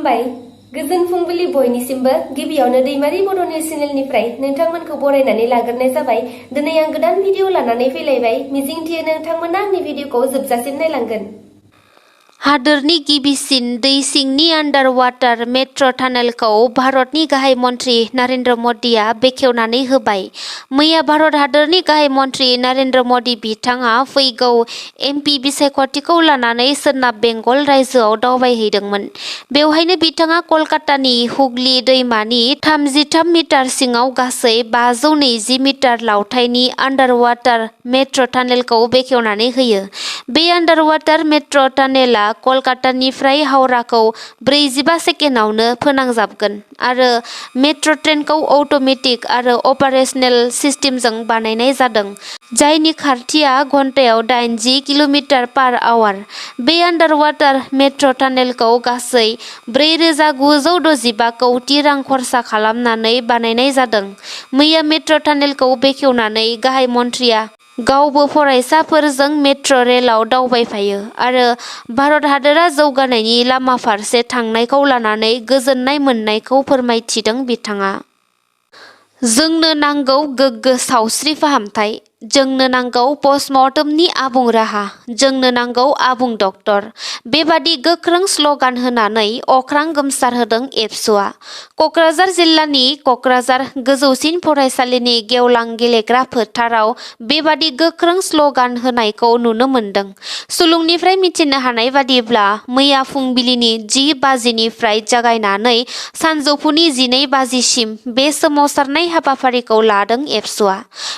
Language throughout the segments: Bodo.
खुलुमबाय गोजोन फुंबिलि बयनिसिमबो गिबियावनो दैमारि बड' निउस चेनेलनिफ्राय नोंथांमोनखौ बरायनानै लाग्रोनाय जाबाय। दिनै आं गोदान भिडिअ लानानै फैलायबाय। मिजिंथियो नोंथांमोना आंनि भिडिअखौ जोबजासिम नायलांगोन। हादोरनि गिबिसिन दै सिंनि आन्डार वाटार मेट्र' टानेलखौ भारतनि गाहाय मन्त्रि नरेन्द्र मदिआ बेखेवनानै होबाय। मैया भारत हादोरनि गाहाय मन्त्रि नरेन्द्र मदि बिथाङा फैगौ एमपि बिसायख'थिखौ लानानै सोनाब बेंगल रायजोआव दावबायहैदोंमोन। बेवहायनो बिथाङा कलकातानि हुगली दैमानि 33 मिटार सिङाव गासै 520 मिटार लावथाइनि आन्डार वाटार मेट्र' टानेलखौ बेखेवनानै होयो। बे आन्डार वाटार मेट्र' टानेला कलकातानिफ्राय हावड़ाखौ 45 सेकेन्डआवनो फोनांजाबगोन आरो मेट्र' ट्रेनखौ अट'मेटिक आरो अपारेशनेल सिस्टेमजों बानायनाय जादों, जायनि खारथिया घन्टायाव 80 किल'मिटार/आवार। बे आन्डार वाटार मेट्र' टानेलखौ गासै 4,965 कौटि रां खरसा खालामनानै बानायनाय जादों। मैया मेट्र' टानेलखौ बेखेवनानै गाहाय मन्थ्रिया गावबो फरायसाफोरजों मेट्र' रेलआव दावबायफायो आरो भारत हादोरा जौगानायनि लामा फारसे थांनायखौ लानानै गोजोननाय मोननायखौ फोरमायथिदों बिथाङा। जोंनो नांगौ गोग्गो सावस्रि फाहामथाय, जोंनो नांगौ पस्टमर्टमनि आबुं राहा, जोंनो नांगौ आबुं डक्टर। बेबादि गोख्रों स्ल'गान होनानै अख्रां गोमसारहोदों एबसुआ। क'क्राझार जिल्लानि क'क्राझार गोजौसिन फरायसालिनि गेवलां गेलेग्रा फोथाराव बेबादि गोख्रों स्ल'गान होनायखौ नुनो मोन्दों। सुलुंनिफ्राय मिथिनो हानाय बादिब्ला मैया फुंबिलिनि 10 बाजिनिफ्राय जागायनानै सानजौफुनि 12 बाजिसिम बे सोमावसारनाय हाबाफारिखौ लादों एबसुआ।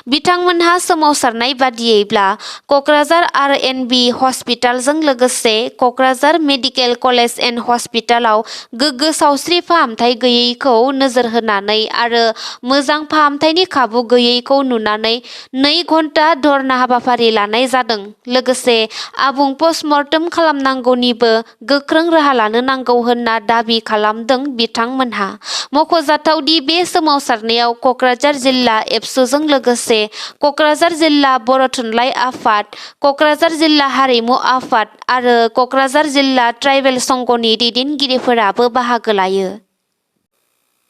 बिथांमोनहा सोमावसारनाय बादियैब्ला क'क्राझार आर.एन.बि. हस्पिटालजों लोगोसे क'क्राझार मेडिकेल कलेज एन्ड हस्पिटालाव गोग्गो सावस्रि फाहामथाय गैयैखौ नोजोर होनानै आरो मोजां फाहामथायनि खाबु गैयैखौ नुनानै 2 घन्टा धर्ना हाबाफारि लानाय जादों। लोगोसे आबुं पस्टमर्टम खालामनांगौनिबो गोख्रों राहा लानो नांगौ होनना दाबि खालामदों बिथांमोनहा। मख'जाथावदि बे सोमावसारनायाव क'क्राझार जिल्ला एबसुजों लोगोसे क'क्राझार जिल्ला बर' थुनलाइ आफाद, क'क्राझार जिल्ला हारिमु आफाद आरो क'क्राझार जिल्ला ट्राइबेल संघनि दैदेनगिरिफोराबो बाहागो लायो।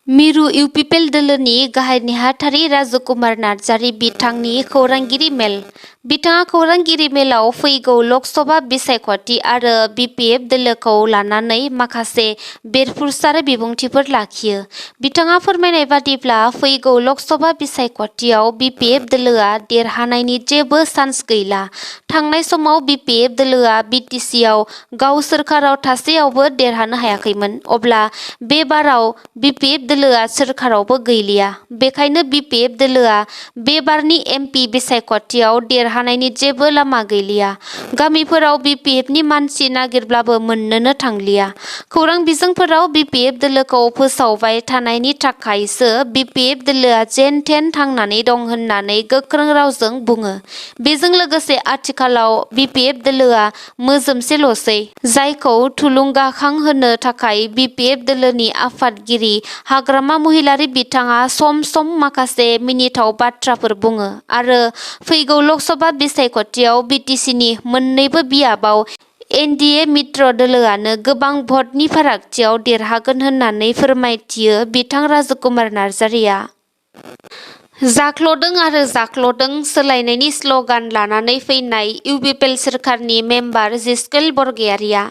मिरु इउपिपिएल दोलोनि गाहाय नेहाथारि राजकुमार नार्जारि बिथांनि खौरांगिरि मेल। बिथाङा खौरांगिरि मेलाव फैगौ लकसभा बिसायख'थि आरो बिपिएफ दोलोखौ लानानै माखासे बेरफुसार बिबुंथिफोर लाखियो। बिथाङा फोरमायनाय बादिब्ला फैगौ लकसभा बिसायख'थियाव बिपिएफ दोलोआ देरहानायनि जेबो चान्स गैला। थांनाय समाव बिपिएफ दोलोआ बिटिसिआव गाव सोरखाराव थासेयावबो देरहानो हायाखैमोन। अब्ला बे बाराव बिपिएफ दोलोआ सोरखारावबो गैलिया। बेखायनो बिपिएफ दोलोआ बे बारनि एमपि बिसायख'थियाव देरहानायनि जेबो लामा गैलिया। गामिफोराव बिपिएफनि मानसि नागिरब्लाबो मोननोनो थांलिया। खौरां बिजोंफोराव बिपिएफ दोलोखौ फोसावबाय थानायनि थाखायसो बिपिएफ दोलोआ जेन थेन थांनानै दं होननानै गोख्रों रावजों बुङो। बेजों लोगोसे आथिखालाव बिपिएफ दोलोआ मोजोमसेल'सै, जायखौ थुलुंगाखां होनो थाखाय बिपिएफ दोलोनि आफादगिरि हाग्रामा महिलारी बिथाङा सम सम माखासे मिनिथाव बाथ्राफोर बुङो आरो फैगौ लकसभा बिसायख'थियाव बिटिसिनि मोन्नैबो बियाबाव एनडिए मित्र दोलोआनो गोबां भटनि फारागथियाव देरहागोन होननानै फोरमायथियो बिथां राजकुमार नार्जारिया। जाख्ल'दों आरो जाख्ल'दों सोलायनायनि स्ल'गान लानानै फैनाय इउपिपिएल सोरखारनि मेम्बार जिस्केल बरगयारिया।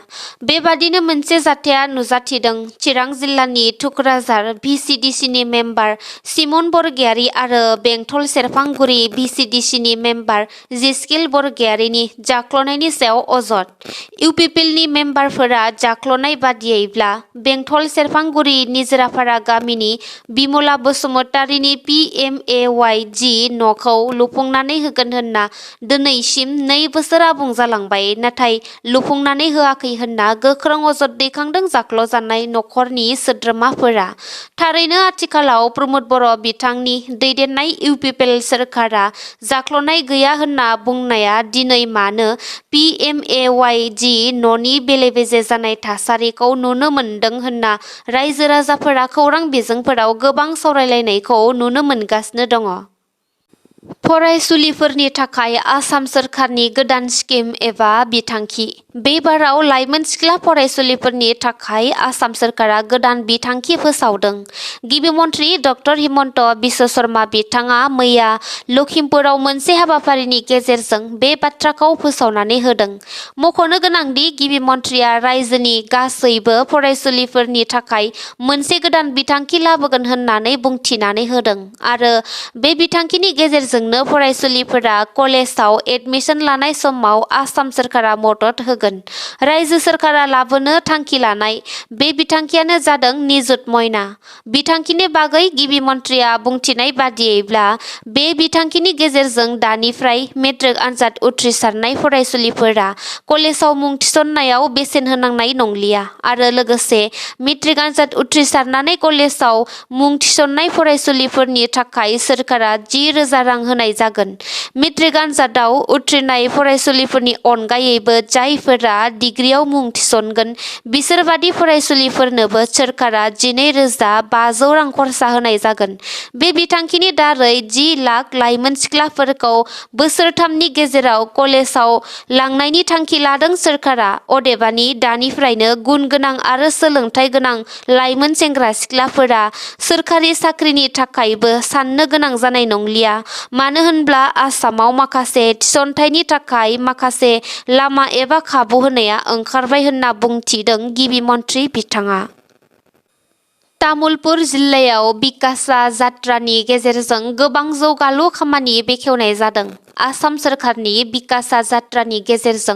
बेबादिनो मोनसे जाथाया नुजाथिदों। चिरां जिल्लानि थुक्राझार भिसिडिसिनि मेम्बार सिमन बरगयारि आरो बेंटल सेरफांगुरि भिसिडिसिनि मेम्बार जिस्केल बरगयारिनि जाख्ल'नायनि सायाव अजद। इउपिपिएलनि मेम्बारफोरा जाख्ल'नाय बादियैब्ला बेंटल सेरफांगुरि निजोरापारा गामिनि बिमला बसुमतारिनि PMAY-G न'खौ लुफुंनानै होगोन होनना दिनैसिम 2 बोसोर आबुं जालांबाय, नाथाय लुफुंनानै होआखै होनना गोख्रों अजद दैखांदों जाख्ल'जानाय नखरनि सोद्रोमाफोरा। थारैनो आथिखालाव प्रमद बर' बिथांनि दैदेननाय इउपिपिएल सोरखारा जाख्ल'नाय गैया होनना बुंनाया दिनै मानो PMAY-G न'नि बेले-बेजे जानाय थासारिखौ नुनो मोनदों होनना रायजो राजाफोरा खौरां बिजोंफोराव गोबां सावरायलायनायखौ नुनो मोनगासिनो दङ। फरायसुलिफोरनि थाखाय आसाम सोरखारनि गोदान स्किम एबा बिथांखि। बे बाराव लाइमोन सिख्ला फरायसुलिफोरनि थाखाय आसाम सोरखारा गोदान बिथांखि फोसावदों। गिबि मन्थ्रि डक्टर हिमन्त बिश्व शर्मा बिथाङा मैया लखिमपुराव मोनसे हाबाफारिनि गेजेरजों बे बाथ्राखौ फोसावनानै होदों। मख'नो गोनांदि गिबि मन्थ्रिया रायजोनि गासैबो फरायसुलिफोरनि थाखाय मोनसे गोदान बिथांखि लाबोगोन होननानै बुंथिनानै होदों आरो बे बिथांखिनि गेजेरजोंनो फरायसुलिफोरा कलेजाव एडमिशन लानाय समाव आसाम सोरखारा मदद होगोन। रायजो सोरखारा लाबोनो थांखि लानाय बे बिथांखियानो जादों निजुत मयना। बिथांखिनि बागै गिबि मन्थ्रिया बुंथिनाय बादियैब्ला बे बिथांखिनि गेजेरजों दानिफ्राय मेट्रिक आनजाद उथ्रिसारनाय फरायसुलिफोरा कलेजाव मुं थिसननायाव बेसेन होनांनाय नंलिया आरो लोगोसे मेट्रिक आनजाद उथ्रिसारनानै कलेजाव मुं थिसननाय फरायसुलिफोरनि थाखाय सोरखारा 10,000 रां होनाय जागोन। मेट्रिक आनजादाव उथ्रिनाय फरायसुलिफोरनि अनगायैबो जायफोरा डिग्रीआव मुं थिसनगोन बिसोरबादि फरायसुलिफोरनोबो सोरखारा 12,500 रां खरसा होनाय जागोन। बे बिथांखिनि दारै 10 लाख लाइमोन सिख्लाफोरखौ बोसोरथामनि गेजेराव कलेजाव लांनायनि थांखि लादों सोरखारा। अदेबानि दानिफ्रायनो गुन गोनां आरो सोलोंथाइ गोनां लाइमोन सेंग्रा सिख्लाफोरा सोरखारि साख्रिनि थाखायबो साननो गोनां जानाय नंलिया। मानो होनब्ला आसामाव माखासे थिसनथाइनि थाखाय माखासे लामा एबा खाबु होनाया ओंखारबाय होनना बुंथिदों गिबि मन्थ्रि बिथाङा। तामुलपुर जिल्लायाव बिकासा जात्रानि गेजेरजों गोबां जौगालु खामानि बेखेवनाय जादों। आसाम सोरखारनि बिकासा जात्रानि गेजेरजों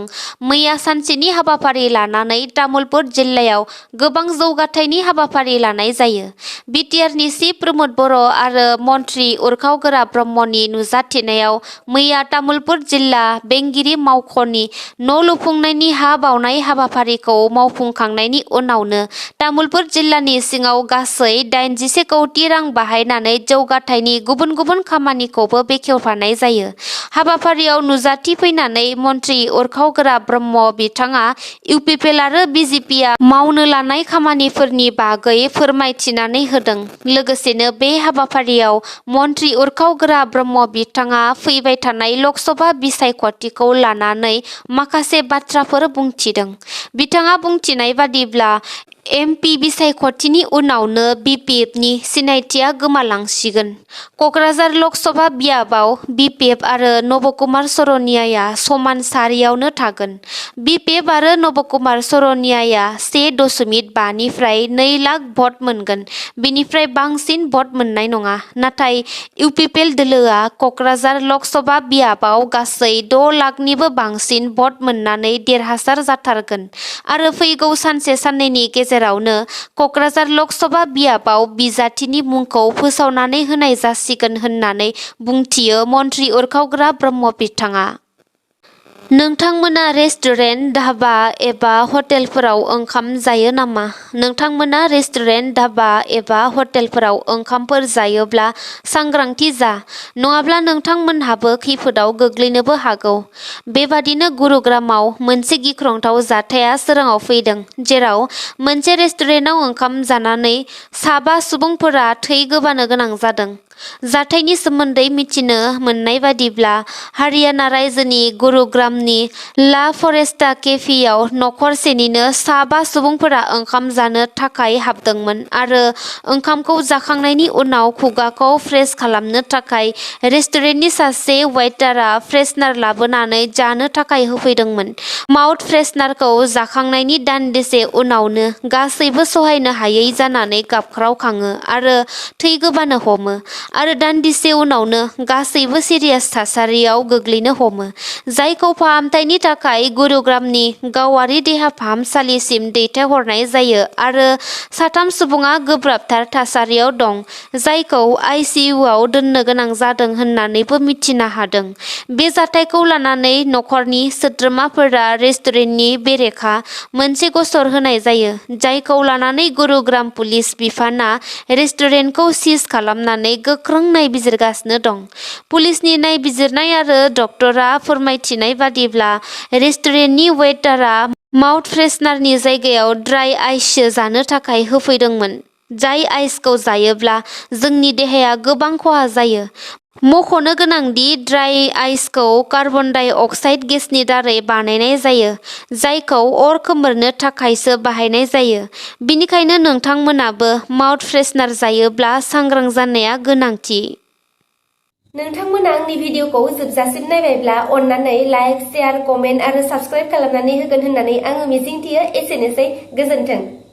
मैया सानसेनि हाबाफारि लानानै तामुलपुर जिल्लायाव गोबां जौगाथायनि हाबाफारि लानाय जायो। BTRनि चिफ प्रमद बर' आरो मन्थ्रि उरखाव-गोरा ब्रह्मनि नुजाथिनायाव मैया तामुलपुर जिल्ला बेंगिरि मावख'नि न' लुफुंनायनि हा बावनाय हाबाफारिखौ मावफुंखांनायनि उनावनो तामुलपुर जिल्लानि सिङाव गासै 81 कौटि रां बाहायनानै जौगाथायनि गुबुन गुबुन खामानिखौबो बेखेवफानाय जायो। हाबाफारियाव नुजाथिफैनानै मन्थ्रि उरखाव-गोरा ब्रह्म बिथाङा इउपिपिएल आरो BJPआ मावनो लानाय खामानिफोरनि बागै फोरमायथिनानै होदों। लोगोसेनो बे हाबाफारियाव मन्थ्रि उरखाव-गोरा ब्रह्म बिथाङा फैबाय थानाय लकसभा बिसायख'थिखौ लानानै माखासे बाथ्राफोर बुंथिदों। बिथाङा बुंथिनाय बादिब्ला MP बिसायख'थिनि उनावनो BPFनि सिनायथिया गोमालांसिगोन। क'क्राझार लकसभा बियाबाव BPF आरो नबकुमार सरनियाया समान सारियावनो थागोन। BPF आरो नबकुमार सरनियाया 1.5 निफ्राय 2 लाख भट मोनगोन। बिनिफ्राय बांसिन भट मोननाय नङा। नाथाय इउपिपिएल दोलोआ क'क्राझार लकसभा बियाबाव गासै 6 लाखनिबो बांसिन भट मोननानै देरहासार जाथारगोन आरो फैगौ सानसे साननैनि गेजेरावनो क'क्राझार लकसभा बियाबाव बिजाथिनि मुंखौ फोसावनानै होनाय जासिगोन होननानै बुंथियो मन्थ्रि उरखाव-गोरा ब्रह्म बिथाङा। नोंथांमोना रेस्टुरेन्ट, धाबा एबा हटेलफोराव ओंखाम जायो नामा? नोंथांमोना रेस्टुरेन्ट, धाबा एबा हटेलफोराव ओंखामफोर जायोब्ला सांग्रांथि जा, नङाब्ला नोंथांमोनहाबो खैफोदाव गोग्लैनोबो हागौ। बेबादिनो गुरुग्रामाव मोनसे गिख्रंथाव जाथाया सोराङाव फैदों, जेराव मोनसे रेस्टुरेन्टाव ओंखाम जानानै 7 सुबुंफोरा थै गोबानो गोनां जादों। जाथायनि सोमोन्दै मिथिनो मोननाय बादिब्ला हारियाना रायजोनि गुरुग्रामनि ला फरेस्टा केफेआव नखरसेनिनो 7 सुबुंफोरा ओंखाम जानो थाखाय हाबदोंमोन आरो ओंखामखौ जाखांनायनि उनाव खुगाखौ फ्रेस खालामनो थाखाय रेस्टुरेन्टनि सासे वेटारआ फ्रेशनार लाबोनानै जानो थाखाय होफैदोंमोन। माउथ फ्रेशनारखौ जाखांनायनि दान्दिसे उनावनो गासैबो सहायनो हायै जानानै गाबख्रावखाङो आरो थै गोबानो हमो आरो दान्दिसे उनावनो गासैबो सिरियास थासारियाव गोग्लैनो हमो, जायखौ फाहामथायनि थाखाय गुरुग्रामनि गावारि देहा फाहामसालिसिम दैथायहरनाय जायो आरो 3 सुबुङा गोब्राबथार थासारियाव दं, जायखौ ICUआव दोननो गोनां जादों होननानैबो मिथिनो हादों। बे जाथायखौ लानानै नखरनि सोद्रोमाफोरा रेस्टुरेन्टनि बेरेखा मोनसे गसर होनाय जायो, जायखौ लानानै गुरुग्राम पुलिस बिफानआ रेस्टुरेन्टखौ सिज खालामनानै गोख्रों नायबिजिरगासिनो दं। पुलिसनि नायबिजिरनाय आरो डक्टरा फोरमायथिनाय बादिब्ला रेस्टुरेन्टनि वेटारआ माउथ फ्रेशनारनि जायगायाव ड्राइ आइससो जानो थाखाय होफैदोंमोन, जाय आइसखौ जायोब्ला जोंनि देहाया गोबां खहा जायो। मख'नो गोनांदि ड्राई आइसखौ कार्बन डाइ अक्साइड गेसनि दारै बानायनाय जायो, जायखौ अर खोमोरनो थाखायसो बाहायनाय जायो। बेनिखायनो नोंथांमोनाबो माउथ फ्रेशनार जायोब्ला सांग्रां जानाया गोनांथि। नोंथांमोना आंनि भिडिअखौ जोबजासिम नायबायब्ला अन्नानै लाइक, शेयार, कमेन्ट आरो साबस्क्राइब खालामनानै होगोन होननानै आङो मिजिंथियो। एसेनोसै, गोजोन्थों।